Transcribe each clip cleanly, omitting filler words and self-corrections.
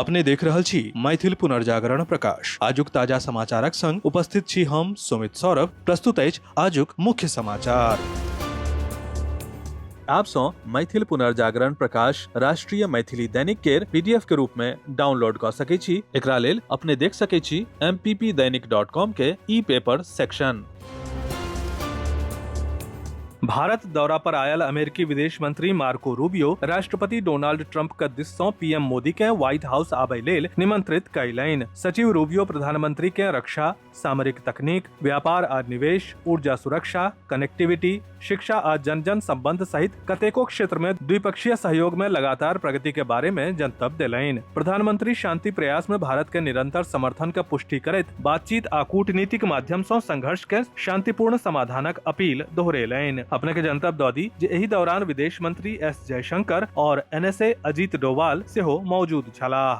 अपने देख रहल छी मैथिल पुनर्जागरण प्रकाश। आजुक ताजा समाचारक संग उपस्थित छी हम सुमित सौरभ। प्रस्तुत अछि आजुक मुख्य समाचार। आप सँ मैथिल पुनर्जागरण प्रकाश राष्ट्रीय मैथिली दैनिक केर पीडीएफ के रूप में डाउनलोड कऽ सकै छी। एकरा लेल अपने देख सकै छी mppdainik.com के ई पेपर सेक्शन। भारत दौरा पर आयल अमेरिकी विदेश मंत्री मार्को रूबियो राष्ट्रपति डोनाल्ड ट्रंप के दिस सँ पीएम मोदी के व्हाइट हाउस आबय लेल निमंत्रित कयलनि। सचिव रूबियो प्रधानमंत्री के रक्षा, सामरिक तकनीक, व्यापार आ निवेश, ऊर्जा सुरक्षा, कनेक्टिविटी, शिक्षा आ जन जन संबंध सहित कतेको क्षेत्र में द्विपक्षीय सहयोग में लगातार प्रगति के बारे में जनतब देलनि। प्रधानमंत्री शांति प्रयास में भारत के निरंतर समर्थन के पुष्टि करैत बातचीत आ कूटनीतिक माध्यम सँ संघर्ष के शांतिपूर्ण समाधानक अपील दोहरेलनि। अपने के जनतब दऽ दी जे एहि दौरान विदेश मंत्री एस जयशंकर और एनएसए अजीत डोवाल सेहो मौजूद छलाह।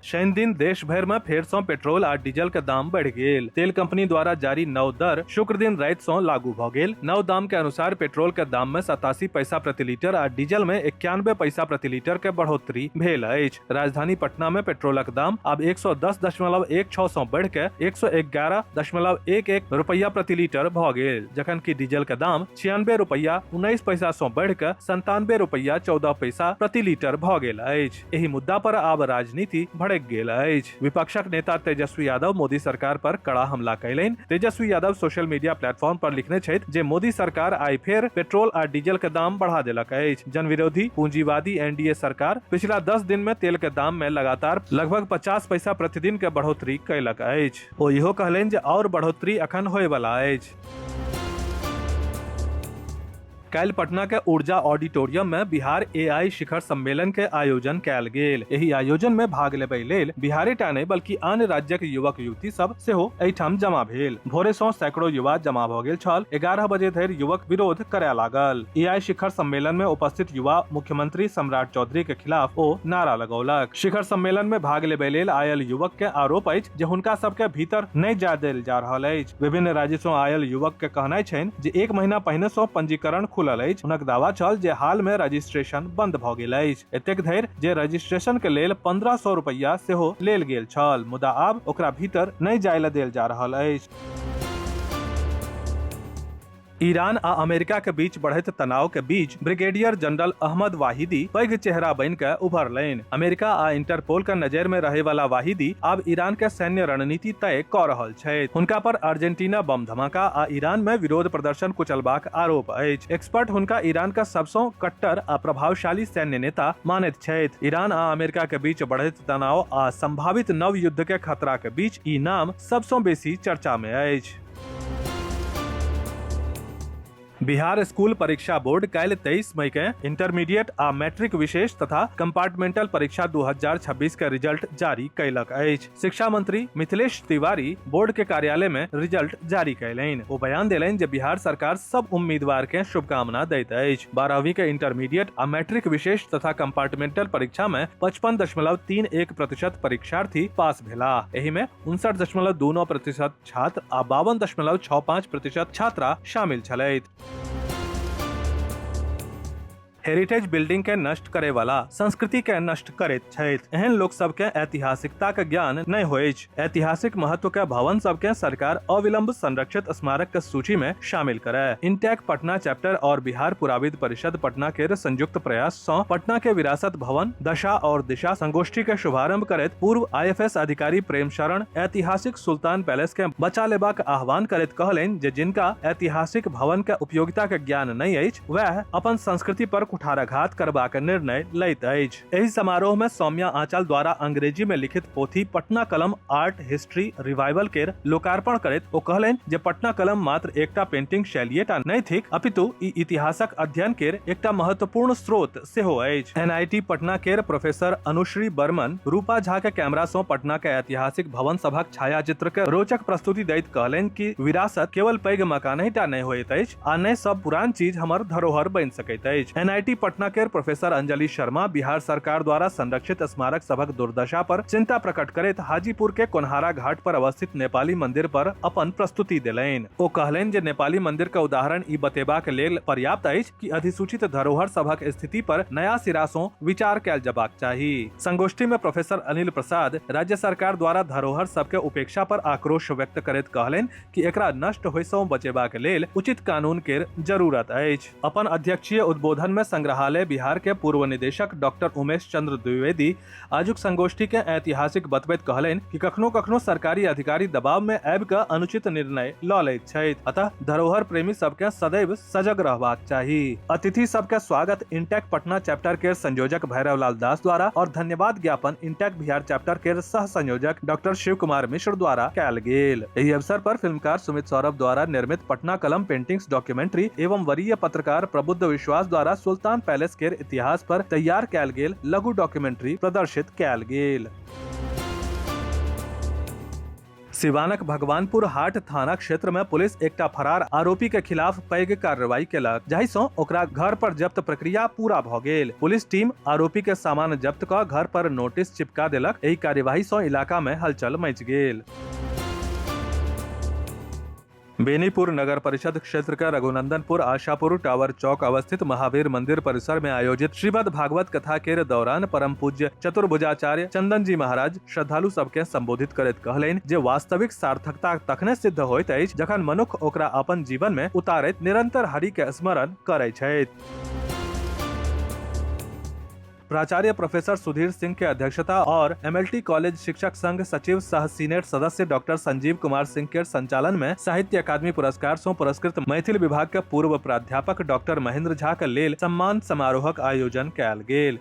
शनि दिन देश भरि में फेर सँ पेट्रोल आ डीजल के दाम बढ़ि गेल। तेल कंपनी द्वारा जारी नव दर शुक्र दिन राति सँ लागू भ गेल। नव दाम के अनुसार पेट्रोल के दाम में 87 पैसा प्रति लीटर आ डीजल में 91 पैसा प्रति लीटर के बढ़ोतरी भेल अछि। राजधानी पटना में पेट्रोलक दाम आब 110.16 सँ बढ़ि के 111.11 रुपया प्रति लीटर भ गेल, जखन कि डीजल के दाम 96 रुपया 19 पैसा सँ बढ़ि के 97 रुपया 14 पैसा प्रति लीटर भ गेल अछि। एहि मुद्दा पर आब राजनीति भड़क गेल अछि। विपक्षक नेता तेजस्वी यादव मोदी सरकार पर कड़ा हमला कयलनि। Tejashwi Yadav social media platform पर लिखने छथि जे मोदी सरकार आइ फेर पेट्रोल आ डीजल के दाम बढ़ा देलक अछि। जनविरोधी पूंजीवादी एनडीए सरकार पिछला 10 दिन में तेल के दाम में लगातार लगभग 50 पैसा प्रतिदिन के बढ़ोतरी कयलक अछि। ओ इहो कहलनि जे आओर बढ़ोतरी अखन होयवला अछि। काल्हि पटना के ऊर्जा ऑडिटोरियम में बिहार एआई शिखर सम्मेलन के आयोजन कयल गेल। एहि आयोजन में भाग लेबय लेल बिहारे टा नहि बल्कि आन राज्यक युवक युवती सब सेहो एहिठाम जमा भेल। भोरे सँ सैकड़ों युवा जमा भ गेल छल। 11 बजे धरि युवक विरोध करय लागल। एआई शिखर सम्मेलन में उपस्थित युवा मुख्यमंत्री सम्राट चौधरी के खिलाफ ओ नारा लगौलक। शिखर सम्मेलन में भाग लेबय लेल आयल युवक के आरोप अछि जे हुनका सबके भीतर नहि जाय देल जा रहल अछि। विभिन्न राज्य सँ आयल युवक के कहनाइ छनि जे एक महीना पहिने सँ पंजीकरण खुलल अछि। हुनक दावा छल जे हाल में रजिस्ट्रेशन बंद भ गेल अछि। एतेक धरि जे रजिस्ट्रेशन के लेल 1500 रुपया सेहो लेल गेल छल, मुदा आब ओकरा भीतर नहि जाय ल देल जा रहल अछि। ईरान आ अमेरिका के बीच बढ़ैत तनाव के बीच ब्रिगेडियर जनरल अहमद वाहिदी पैघ चेहरा बनि के उभरलनि। अमेरिका आ इंटरपोल के नजर में रहे वाला वाहिदी आब ईरान के सैन्य रणनीति तय क रहल छथि। हुनका पर अर्जेंटीना बम धमाका आ ईरान में विरोध प्रदर्शन कुचलबाक आरोप अछि। एक्सपर्ट हुनका ईरान के सबसँ कट्टर आ प्रभावशाली सैन्य नेता मानैत छथि। ईरान आ अमेरिका के बीच बढ़ैत तनाव आ संभावित नव युद्ध के खतरा के बीच ई नाम सबसँ बेसी चर्चा में अछि। बिहार स्कूल परीक्षा बोर्ड काल्हि 23 मई के इंटरमीडिएट आ मैट्रिक विशेष तथा कंपार्टमेंटल परीक्षा 2026 के रिजल्ट जारी कयलक अछि। शिक्षा मंत्री मिथिलेश तिवारी बोर्ड के कार्यालय में रिजल्ट जारी कयलनि। ओ बयान देलनि जे बिहार सरकार सब उम्मीदवार के शुभकामना दैत अछि। 12वीं के इंटरमीडिएट आ मैट्रिक विशेष तथा कंपार्टमेंटल परीक्षा में 55.31% परीक्षार्थी पास भेलाह। एहि में 59.29% छात्र आ 52.65% छात्रा शामिल छलथि। हेरिटेज बिल्डिंग के नष्ट करे वाला संस्कृति के नष्ट करैत छथि। एहन लोक सब के ऐतिहासिकता के ज्ञान नहीं होइछ। ऐतिहासिक महत्व के भवन सब के सरकार अविलंब संरक्षित स्मारक के सूची में शामिल करे। इंटैक पटना चैप्टर और बिहार पुराविद परिषद पटना के संयुक्त प्रयास सँ पटना के विरासत भवन दशा और दिशा संगोष्ठी के शुभारंभ करैत पूर्व आईएफएस अधिकारी प्रेम शरण ऐतिहासिक सुल्तान पैलेस के बचा लेबाक आह्वान करैत कहलनि जे जिनका ऐतिहासिक भवन के उपयोगिता के ज्ञान नहीं अछि वह अपन संस्कृति पर कुठाराघात करबाक निर्णय लैत अछि। एहि समारोह में सौम्या आंचल द्वारा अंग्रेजी में लिखित पोथी पटना कलम आर्ट हिस्ट्री रिवाइवल केर लोकार्पण करैत ओ कहलनि जे पटना कलम मात्र एकटा पेंटिंग शैलिएटा नहि थिक, अपितु ई इतिहासक अध्ययन केर एकटा महत्वपूर्ण स्रोत सेहो अछि। एनआईटी पटना केर प्रोफेसर अनुश्री बर्मन रूपा झा के कैमरा सँ पटना के ऐतिहासिक भवन सभक छायाचित्र के रोचक प्रस्तुति दैत कहलनि कि विरासत केवल पैघ मकानहि टा नहि होइत अछि आ नहि सब पुरान चीज हमर धरोहर बनि सकैत अछि। एनआईटी एनआईटी पटना केर प्रोफेसर अंजलि शर्मा बिहार सरकार द्वारा संरक्षित स्मारक सभक दुर्दशा पर चिंता प्रकट करैत हाजीपुर के कोन्हारा घाट पर अवस्थित नेपाली मंदिर पर अपन प्रस्तुति देलनि। ओ कहलनि जे नेपाली मंदिर के उदाहरण ई बतेबाक लेल पर्याप्त अछि कि अधिसूचित धरोहर सभक स्थिति पर नया सिरा सं विचार कयल जबाक चाही। संगोष्ठी में प्रोफेसर अनिल प्रसाद राज्य सरकार द्वारा धरोहर सबके उपेक्षा पर आक्रोश व्यक्त करैत कहलनि कि एकरा नष्ट होय सं बचेबाक लेल उचित कानून केर जरूरत अछि। अपन अध्यक्षीय उद्बोधन में संग्रहालय बिहार के पूर्व निदेशक डॉक्टर उमेश चंद्र द्विवेदी आजुक संगोष्ठी के ऐतिहासिक बतबैत कहलनि कि कखनो कखनो सरकारी अधिकारी दबाव में आबि कऽ अनुचित निर्णय लऽ लैत छथि, अतः धरोहर प्रेमी सबके सदैव सजग रहबाक चाही। अतिथि सबके स्वागत इंटेक पटना चैप्टर के संयोजक भैरव लाल दास द्वारा और धन्यवाद ज्ञापन इंटेक बिहार चैप्टर के सह संयोजक डॉक्टर शिव कुमार मिश्र द्वारा कयल गेल। एहि अवसर पर फिल्मकार सुमित सौरभ द्वारा निर्मित पटना कलम पेंटिंग्स डॉक्यूमेंट्री एवं वरीय पत्रकार प्रबुद्ध विश्वास द्वारा सुल्तान पैलेस के इतिहास पर तैयार कयल गेल लघु डॉक्यूमेंट्री प्रदर्शित कयल गेल। सिवानक भगवानपुर हाट थाना क्षेत्र में पुलिस एकटा फरार आरोपी के खिलाफ पैघ कार्रवाई केलक, जाहि सं ओकरा घर पर जब्त प्रक्रिया पूरा भ गेल। पुलिस टीम आरोपी के सामान जब्त क घर पर नोटिस चिपका देलक। एहि कार्यवाही सं इलाका में हलचल मचि गेल। बेनीपुर नगर परिषद क्षेत्र के रघुनंदनपुर आशापुर टावर चौक अवस्थित महावीर मंदिर परिसर में आयोजित श्रीमद् भागवत कथा के दौरान परम पूज्य चतुर्भुजाचार्य चंदन जी महाराज श्रद्धालु सबके संबोधित करैत कहलनि जे वास्तविक सार्थकता तखने सिद्ध होइत अछि जखन मनुख ओकरा अपन जीवन में उतारैत निरंतर हरि के स्मरण करैत छथि। प्राचार्य प्रोफेसर सुधीर सिंह के अध्यक्षता और एमएलटी कॉलेज शिक्षक संघ सचिव सह सीनेट सदस्य डॉक्टर संजीव कुमार सिंह के संचालन में साहित्य अकादमी पुरस्कार सं पुरस्कृत मैथिल विभाग के पूर्व प्राध्यापक डॉक्टर महेंद्र झा के लेल सम्मान समारोहक आयोजन कयल गेल।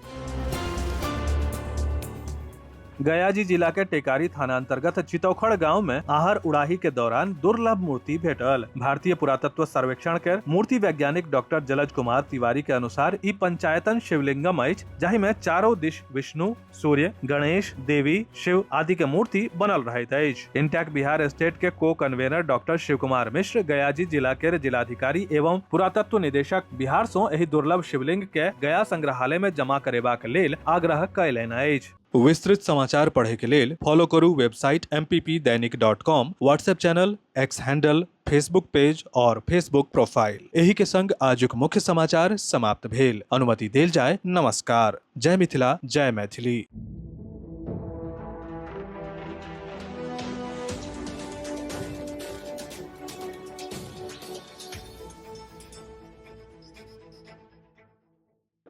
गयाजी जिला के टेकारी थाना अंतर्गत चितौखड़ गांव में आहर उड़ाही के दौरान दुर्लभ मूर्ति भेटल। भारतीय पुरातत्व सर्वेक्षण के मूर्ति वैज्ञानिक डॉक्टर जलज कुमार तिवारी के अनुसार ई पंचायतन शिवलिंगम अछि, जाहि में चारों दिश विष्णु, सूर्य, गणेश, देवी, शिव आदि के मूर्ति बनल रहैत अछि। इंटैक बिहार स्टेट के को कन्वेनर डॉक्टर शिव कुमार मिश्र गयाजी जिला के जिलाधिकारी एवं पुरातत्व निदेशक बिहार सं एहि दुर्लभ शिवलिंग के गया संग्रहालय में जमा करेबाक लेल आग्रह कयलनि अछि। विस्तृत समाचार पढ़े के लेल फॉलो करू website mppdainik.com, WhatsApp channel, X handle, Facebook page और फेसबुक प्रोफाइल। एही के संग आजुक मुख्य समाचार समाप्त भेल। अनुमति देल जाय। नमस्कार। जय मिथिला, जय मैथिली।